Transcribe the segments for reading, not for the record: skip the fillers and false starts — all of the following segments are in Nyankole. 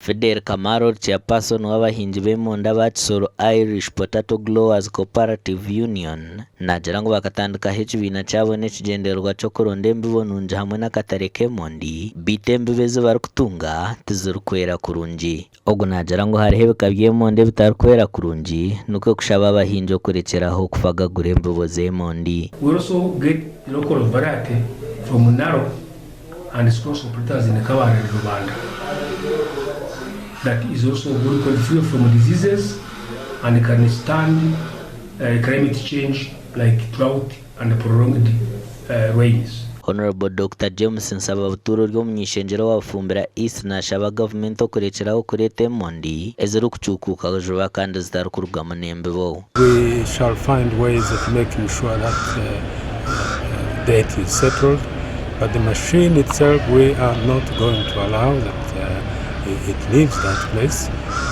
Fidel Kamaro ori Chairperson w'abahingi b'emondi aba Kisoro Irish Potato Growers Cooperative Union naagira ngu bakatandikaho ekibiina kyabo n'ekigyendererwa ky'okuronda embibo nungi hamwe n'akatare k'emondi beitu embibo ezi barikutunga tizirikwera kurungi. Ogu naagira ngu hariho ebika by'emondi ebitarikwera kurungi nikwo kushaba abahingi okurekyeraho kufagagura embibo z'emondi. We also get local variety from Naro and Scores Operators in Kabale and Rubanda that is also good quality free from diseases and can stand climate change like drought and prolonged rains. Honourable Dokita James Nsababuturo ori omuny'ishengyero wa Bufumbira East nashaba gavumenti okurekyeraho kureeta emondi ezirikucukuuka juba kandi zitarikurugamu n'embibo. We shall find ways of making sure that debt is settled but the machine itself we are not going to allow that it leaves that place.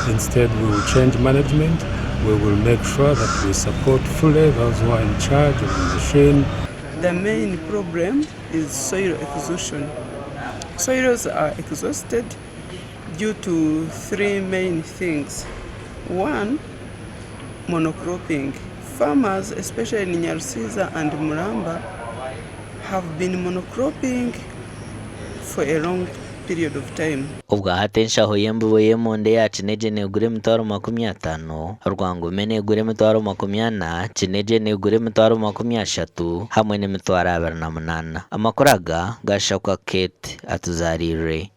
Instead we will change management, we will make sure that we support fully those who are in charge of the machine. The main problem is soil exhaustion. Soils are exhausted due to three main things. One, monocropping. Farmers, especially in Nyarusiza and Muramba, have been monocropping for a long period of time. Obwa hati enshaho y'embibo y'emondi eya kinegye neegura emitwaro 50, rwangume neegura emitwaro 40, kinegye neegura emitwaro 30 hamwe n'emitwaro 28. Amakuru aga gashakwa Kate Atuzariire.